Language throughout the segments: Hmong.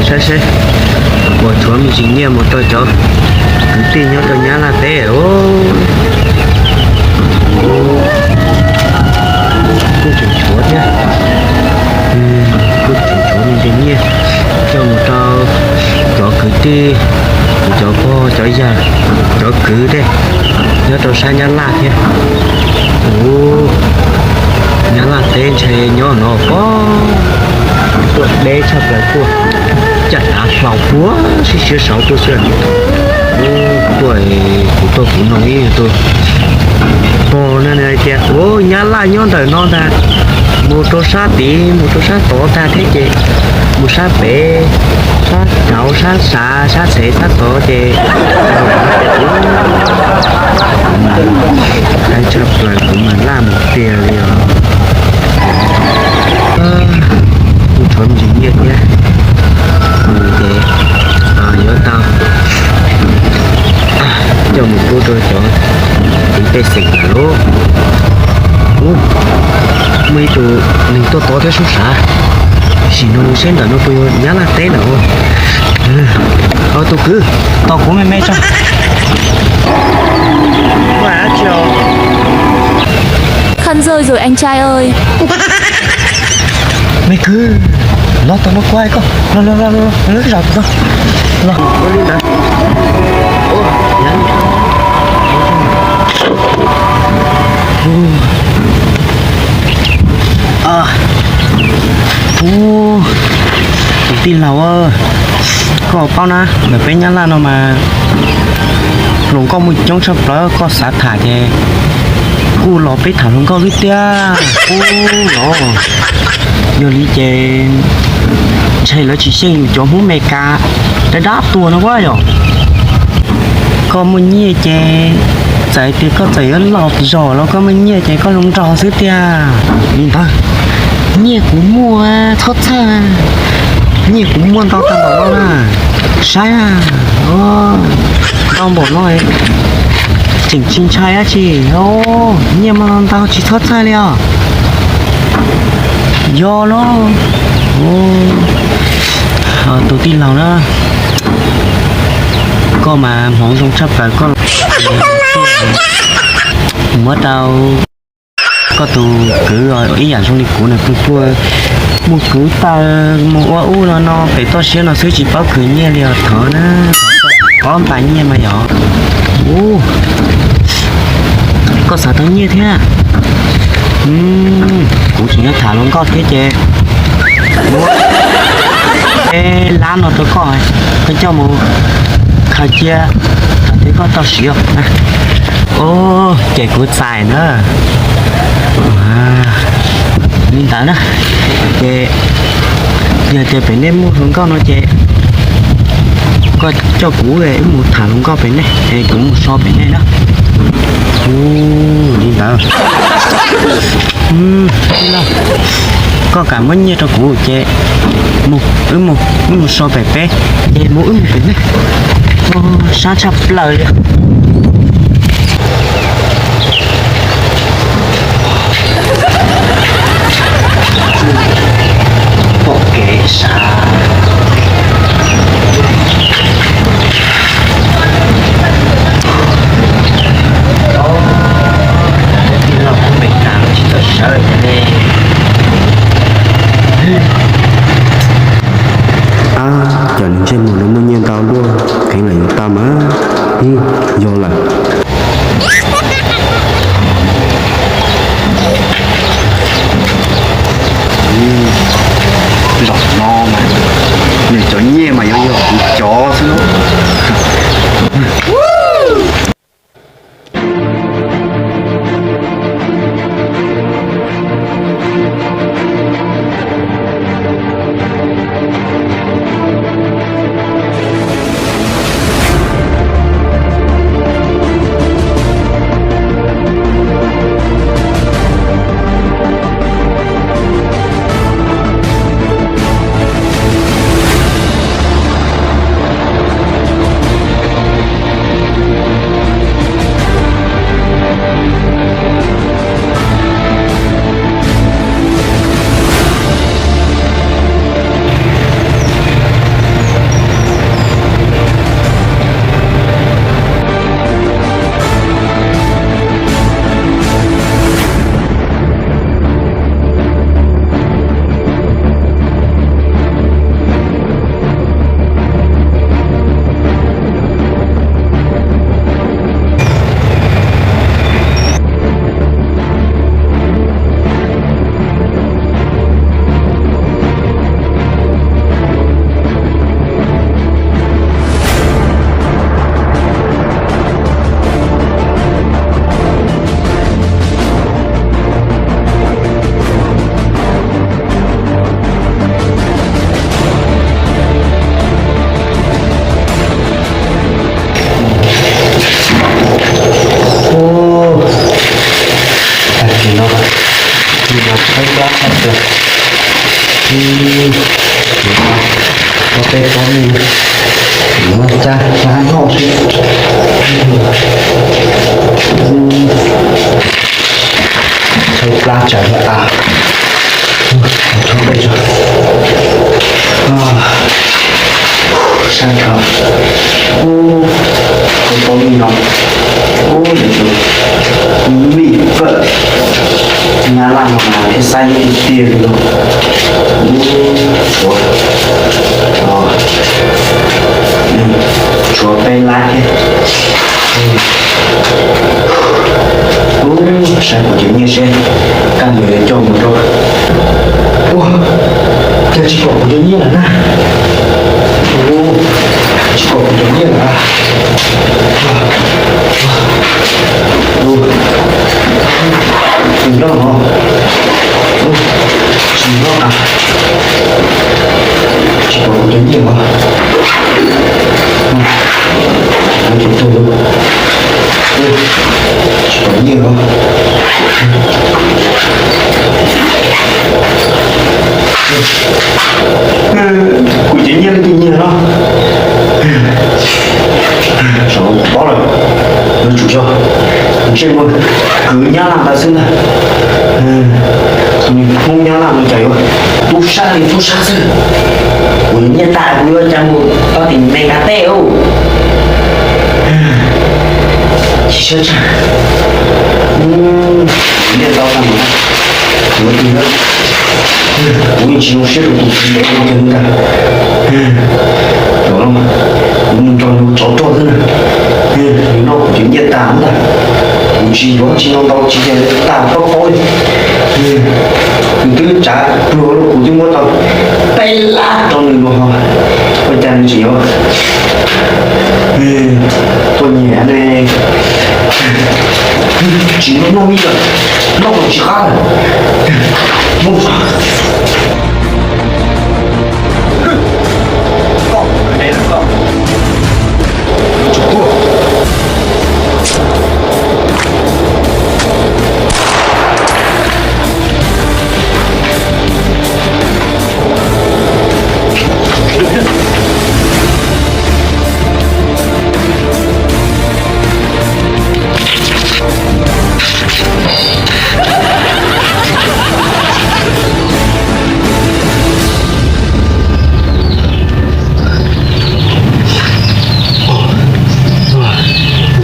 Saib seb puas tshuav me ntsis nyiaj mus rau cov kwv tij nyob rau Nyab Laj teb os. Kuj tseem tshuav thiab, kuj tseem tshuav me ntsis nyiaj coj mus rau cov kwv tij, kuv cov pog cov yawg, cov kwv tej nyob rau sab Nyab Laj thiab. Ub, Nyab Laj teb ntshe nyob no pob, tuaj deb tshaj plaws tuaj, caj dav hlau puag sib siab saud tuaj xwb. Tuaj, kuv tuaj kuv noog ib tug pog no hais tias, ub, Nyab Laj nyob ntawm no ntag, mus rau sab tid mus rau sab tod tag thiab ces mus sab pem, sab rauv sab sav sab txhev sab tod ces kuv mas, tshaj plaws kuv mas laj mus tiag li os. Kuj tshuav me ntsis nyiaj thiab, ces yuav tau coj mus pub rau cov kwv tij pej xeem lawm lauj. Ub, muaj ib tug neeg tuaj tod thiab sub sav, sim no saib ntawm no puas yog Nyab Laj teb ntawm. Tus kwv, tos kuv me me tso. Khăn rơi rồi anh trai ơi. Me kwv, los tau no kuv hais koj, los los los los, los zam kuv, los. Tus tij laug, koj paub na, ntawm peb Nyab Laj no mas hluas nkauj muaj coob tshaj plaws, koj xav tham ces kuj los peb tham hluas nkauj xwb tiag. Ub los, yog li ces ntshe lawv tsis xyeej yus cov Hmoob Meskas dab dab tuag no ua yom. Koj muaj nyiaj ces txawm tias koj txawm yuav loj zog los koj muaj nyiaj ces koj zoo nraug xwb tiag. Li ntawd, nyiaj kuv muaj txhob txhawj, nyiaj kuv muaj ntau tag npaum no na. Saib, ntau npaum no, tseem tsis ntshai dab tsi. Nyiaj muaj ntau tsis txhob txhawj li os. Yog los, tus tij laug na, koj mas hmoov zoo tshaj plaws koj. Muab rau koj tus kwv ib yam zoo li kuv na, kuv tuaj mus kwv taws mus ua ub no no pem toj siab no xwb tsis paub khwv nyiaj li os, thov na. Ob npas nyiaj mas yog. Ub, koj xav tau nyiaj thiab. Kuv tseem yuav tham hluas nkauj thiab ces muab peb lab no rau koj, koj coj mus khaws cia thiab koj tau siv. Ub, ces kuv txais na. Li ntawd na, ces yog tias pem nej muaj hluas nkauj no ces koj coj kuv wb mus tham hluas nkauj pem nej es kuv mus so pem nej na. Ub, li ntawd. Koj kam muab nyiaj rau kuv ces wb mus, wb mus so pem peb, ces mus wb mus pem nej. Sab tshaj plaws li. Pom kev sab. Tij laug Hmoob Meskas los tsis txawj sawv li ne. Ab, cov neeg ntsej muag no muaj nyiaj ntau luaj, kheev lam yuav tau mas. Yog lawm. Pab tshaj plaws. Ua peb pob me, ua cab plab noj xwb. Tshaib plab tsawv lawm a. Tso peb tso. Sab dhawv. Ub, tus poj niam no, ub, yuav tsum mim fawm. Nyab Laj no mas thiaj saib tiag tiag li no. Ub, tshuav, tshuav peb lab thiab. Ub, saib kuv cov nyiaj seb, kaj ntug yuav coj mus rau. Ua, cas tsis pom kuv cov nyiaj lawm na? Ua, tsis pom kuv cov nyiaj lawm. Ua, tus nroj no. Ua, tsis nroj na. Tsis pom kuv cov nyiaj lawm. Ua, tus tuag lawm. Ua, tsis pom nyiaj lawm. Kuv cov nyiaj leej twg nyiag no? Saum no kuv paub lawm, yuav tsum yog ntsej muag kwv Nyab Laj ntawd xwb ntag. Tus niag Hmoob Nyab Laj no cas yuav tub sab li tub sab xwb. Kuv yuav nyiaj tas kuv yuav cas mus tau tim Mes Kas teb ub. Tsis siab tshaj. Nyiaj tau tag nrho, yuav tus no, kuv yeej tsis zoo siab rau tus txiv ntawd no ntag. Zaum no kuv mus nrog nws tsov rog xwb na, nws noj kuv cov nyiaj tas ntag. Kuv tsis yuav tsis no ntau tsis yog tas paub paub li. Nws twb tsav pluag lawm kuv twb muab tau peb lab rau nws los ho ua cas nws tseem yuav tuaj nyiam ne. Tsis noj noj ib yam, noj los tsis qab lawm. Mus.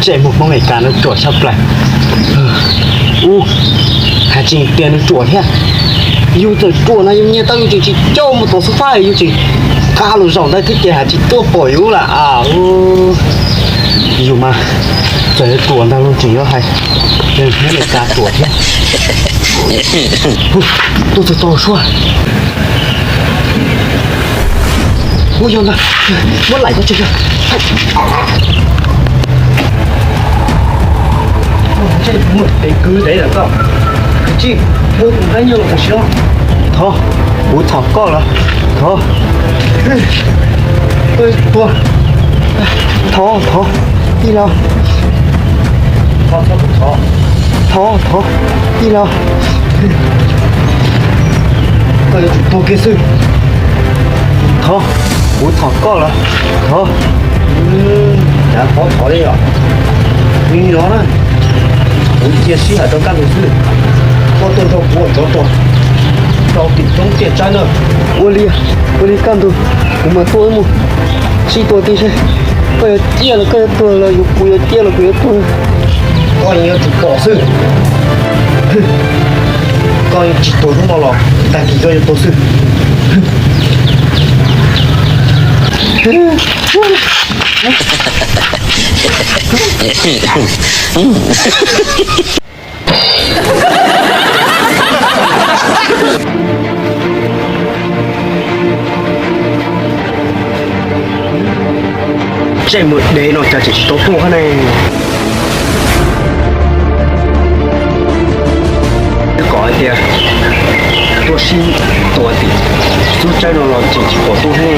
Ntsej muag Hmoob Amelikas no ruam tshaj plaws. Ub, hais tsis tias nws ruam thiab, yus txawm ruam no yus nyiag tau yus tseem tsis coj mus tom xub fab yus tseem qab los zaum ntawd thiab ces hais tsis tuaj pom yus lawm a. Yus mas txawm ruam ntag los tseem yuav hais tias Hmoob Amelikas ruam thiab. Tuaj txog tau suab. Ua yog ntag, muab laim koj tsev yog. Ntsej muag dev kwv dev lawm koj. Kwv tij, muab tus nqaij nyuj los mus siov. Thov, kuv thov koj los. Thov. Thov, thov, tij laug. Thov, thov, tij laug. Koj yuav tsum tuag kiag xwb. Thov, kuv thov koj los. Thov. Cas thov thov li os. Li no na, kuv cia sij hawm rau kaj ntug xwb. Koj tuaj nrog kuv ua tsov rog rau tim roob tiaj tsawb na. Ua li, ua li kaj ntug, kuv mam tuaj wb mus sib tua tib seb koj yuav ciaj los koj yuav tuag los kuv yuav ciaj los kuv yuav tuag. Koj yuav tsum pom xwb. Koj yuav tsis tuag hnub no los tag kis koj yuav tuag xwb. Ntsej muag dev no cas tseem tsis tau tuaj hab ne. Twb kom hais tias tuaj sib tua tim xub tsawb no los tseem tsis pom tuaj hab ne.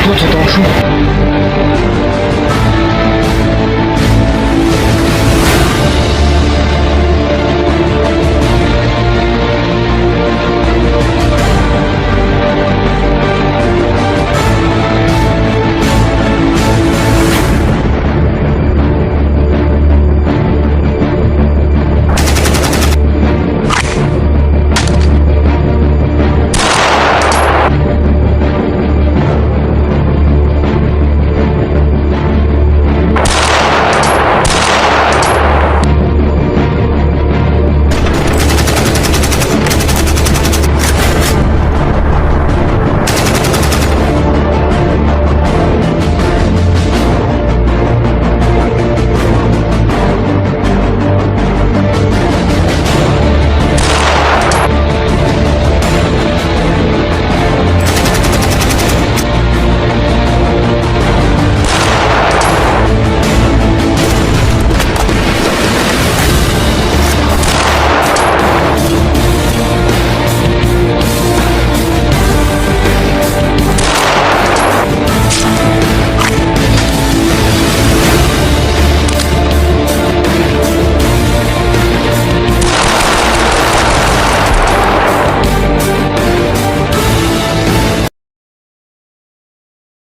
Tuaj txog tau sub.